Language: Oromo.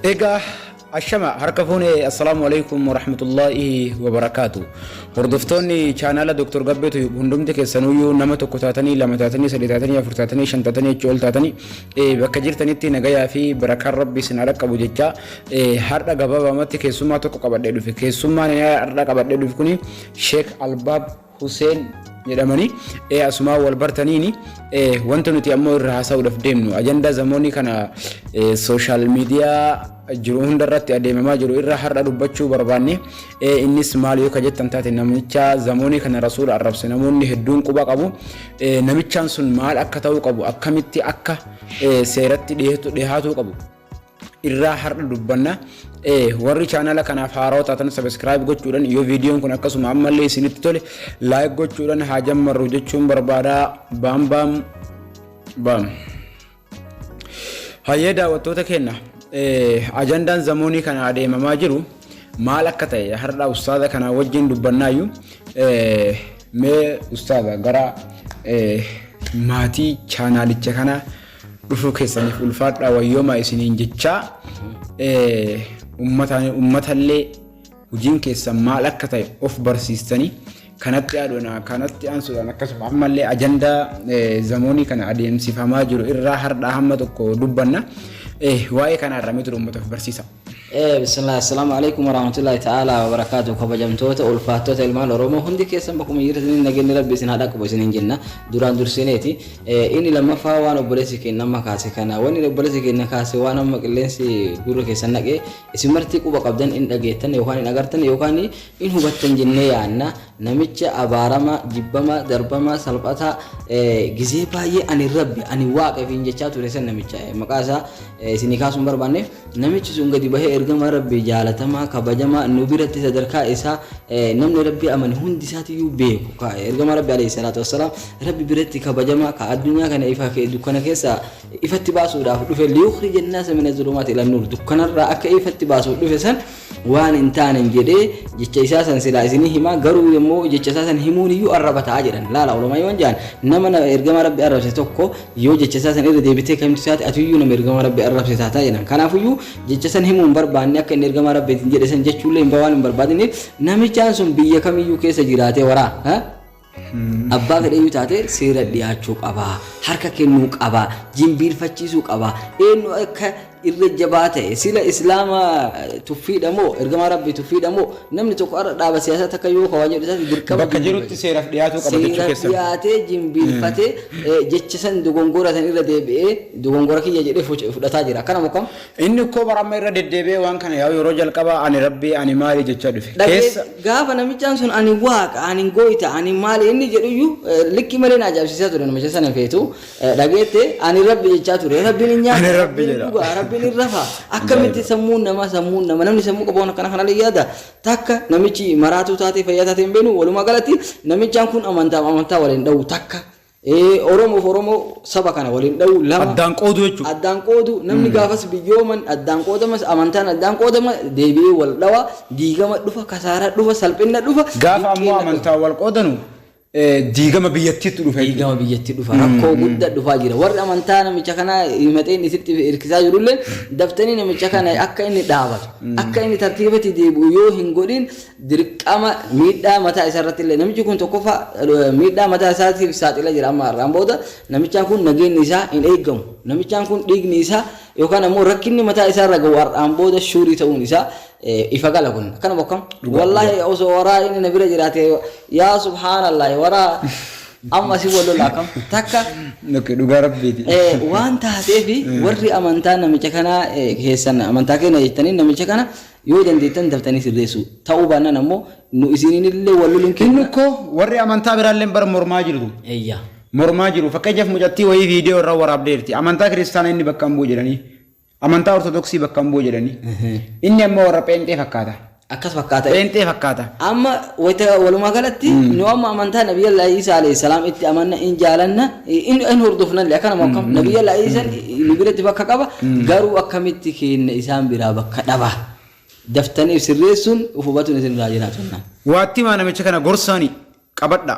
Egaa ashama harka fuune, assalaamu alaikum warahmatullaahi wabarakaatu. Hordoftoonni chaanaala Dr. Gabbeetu hundumti keessanuyyuu nama tokko taatanii, lama taatanii, sadi taatanii, afur taatanii, shan taatanii, achii ol taatanii bakka jirtanitti nagayaa fi barakaan Rabbi isin haa dhaqqabu jecha, har'a gabaabamatti keessummaa tokko qabadhee dhufe. Keessummaan har'a qabadhee dhufe kuni Sheek Albaab Huseen jedhamanii asumaa wal bartaniini. Wanta nuti ammoo irra haasa'uudhaaf deemnu ajandaa zamoonii kana social media jiru hundarratti adeemamaa jiru irra har'a dubbachuu barbaanne. Innis maal yoo ka jettan taate, namicha zamoonii kana Rasuula arrabse namoonni hedduun quba qabu. Namichaan sun maal akka ta'uu qabu, akkamitti akka seeratti dhihaatuu qabu irraa har'a dubbanna. Warri chaanala kanaaf haarawaa taatan subscribe gochuudhaan, yoo viidiyoon kun akkasuma ammallee isinitti tole like gochuudhaan haa jammarru jechuun barbaada. Baam baam baam. Hayyee daawwattoota keenya, ajandaan zamoonii kana adeemamaa jiru maal akka ta'e har'a ustaaza kana wajjin dubbannaayu. Mee ustaaza, gara maatii chaanaalicha kana dhufuu keessaniif ulfaadhaa, wayyoomaa isiniin jechaa, uummatallee hojiin keessan maal akka ta'e of barsiistanii, kanatti aduuna kanatti aansuudhaan akkasuma ammallee ajandaa zamoonii kana adeemsifamaa jiru irraa har'aa hamma tokko dubbanna. Waa'ee kana irraa mitu uummata of barsiisa. Bismillah, assalaamu alaikum warahmatullahi ta'ala wabarakaatu. Kabajamtoota ulfaattoota ilmaan Oromoo hundi keessan bakkuma jirtanii nageenyi Rabbi isin haa dhaqqabu isiniin jenna duraan dursineeti. Inni lammaffaa waan obboleessi keenya amma kaase kana, wanni obboleessi keenya kaase waan amma qilleensi gurra keessan naqee isin marti quba qabdan, in dhageettan yookaan in agartan yookaan in hubattan jennee yaanna. Namicha abaarama, jibbama, darbama, salphata, gizee baay'ee ani Rabbi, ani Waaqa ifiin jechaa ture san, namicha maqaa isaa isinii kaasuun barbaanne, namichi sun gadi bahee ergama Rabbii jaalatamaa, kabajamaa, nu biratti sadarkaa isaa namni Rabbii amane hundi isaatiyyuu beeku, ergama Rabbi alayhi salaatu wassalaam, Rabbi biratti kabajamaa, ka addunyaa kana ifa dukkana keessa ifatti baasuudhaaf dhufe, liyukhrija annaasa mina zulumaati ila nuur, dukkanarraa akka ifatti baasuuf dhufe san waan hin taanen jedhee jecha isaa san silaa isinii himaa, garuu yommuu jecha isaa san himuun iyyuu arraba ta'a jedhan. Laala, ulamaa yoon jedhan, nama ergama Rabbi arrabse tokko yoo jecha isaa san irra deebitee kamtu isaati, atiyyuu nama ergama Rabbi arrabse taataa jedhan. Kanaafuyyuu jecha san himuu hin barbaanne, akka inni ergama Rabbiitiin jedhe san jechuullee hin waan hin barbaadiniif, namichaan sun biyya kamiyyuu keessa jiraatee waraa abbaa fedhayyuu taate seera dhiyaachuu qaba, harka kennuu qaba, jimbiirfachiisuu qaba. Eenyu akka irra jabaa ta'e, sila Islaama tuffiidha moo ergamaa Rabbii tuffiidha moo, namni tokko har'a dhaaba siyaasaa takka yoo kawaa jedhu isaati dirqama Bakka jirutti seeraaf dhiyaatuu qaba jechuu seera keessan. Dhiyaatee jimbiirfatee jecha san dogongora san irra deebi'ee dogongora kiyya jedhee fudhataa jira. Akkana moo kam? Inni koo bara amma irra deddeebi'ee waan kana yaa'u yeroo jalqaba ani Rabbii, ani maali jechaa dhufe. Keessa Gaafa namichaan sun ani Waaqa, ani gooyta, ani maali inni jedhuyyuu likkii malee na ajaa'ibsiisaa ture namicha sana feetu. Dhageette, ani Rabbi jechaa ture. Rabbiin hin nyaata, Ani Rabbi Rabbiin hin jedha. dhuga, Rabbiin hin rafa. Akkamitti sammuun namaa, sammuun nama, namni sammuu qabu waan akkana kanallee yaada. Takka namichi maraatuu taatee fayyaa taatee hin beeknu, walumaa galatti namichaan kun amantaaf amantaa waliin dha'u takka. Oromoof Oromoo saba kana waliin dha'u lama. Addaan qoodu jechuudha. Addaan qoodu. Namni gaafas biyyooman addaan qoodamas, amantaan addaan qoodama, deebi'ee wal dhawa, diigama dhufa, kasaaraa dhufa, salphina dhufa. Gaafa ammoo dinqiina dhufa. Amantaa wal qoodanu diigama biyyattiitu dhufa jechuudha. Diigama biyyatti dhufa, rakkoo guddaa dhufaa jira. Warri amantaa namicha kana himateen isitti hirkisaa jirullee daftanii namicha kana akka inni dhaabatu, akka inni tartiibatti deebi'u yoo hin godhin, dirqama miidhaa mataa isaa irratti illee namichi kun tokkoffaa miidhaa mataa isaatiif saaxila jira. Amma har'aan booda namichaan kun nageenyi isaa hin eegamu. Namichaan kun dhiigni isaa yookaan ammoo rakkinni mataa isaa irra gahu har'aan booda shuurii ta'uun isaa ifa gala. Kun akkana bokkam, wallaahi osoo waraa inni na bira jiraate, yaa subhaanallah, waraa amma si wal lola akkam takka. Okay, dhugaa Rabbiiti. Waan taateefi warri amantaa namicha kanaa keessan amantaa keenya jettanii namicha kana yoo dandeettan daftanii sirreessu, ta'uu baannaan ammoo nu isiniinillee wal loluun Inni keenya. koo warri amantaa biraallee bara mormaa jirtu. Eeyyaa. Mormaa jiru. Fakkeenyaaf mucattii wayii viidiyoo irra waraabdeerti. Amantaa kiristaanaa inni bakka hin bu'u jedhanii. Amantaa Ortodoksii bakka hin bu'u jedhanii. Inni ammoo warra pheenxee fakkaata. Akkas fakkaata. Pheenxee fakkaata. Amma wayita walumaa galatti nu amma amantaa Nabiyyallaa Iisaa alayhi salaam itti amanna, in jaalanna, in hordofnallee. Akkanuma akkam Nabiyyallaa Iisaan nu biratti bakka qaba, garuu akkamitti keenya isaan biraa bakka dhaba? Daftanii sirreessuun uf hubatuun isin irraa jiraatu jennaan. Waatti himaa, namicha kana gorsaani qabadha.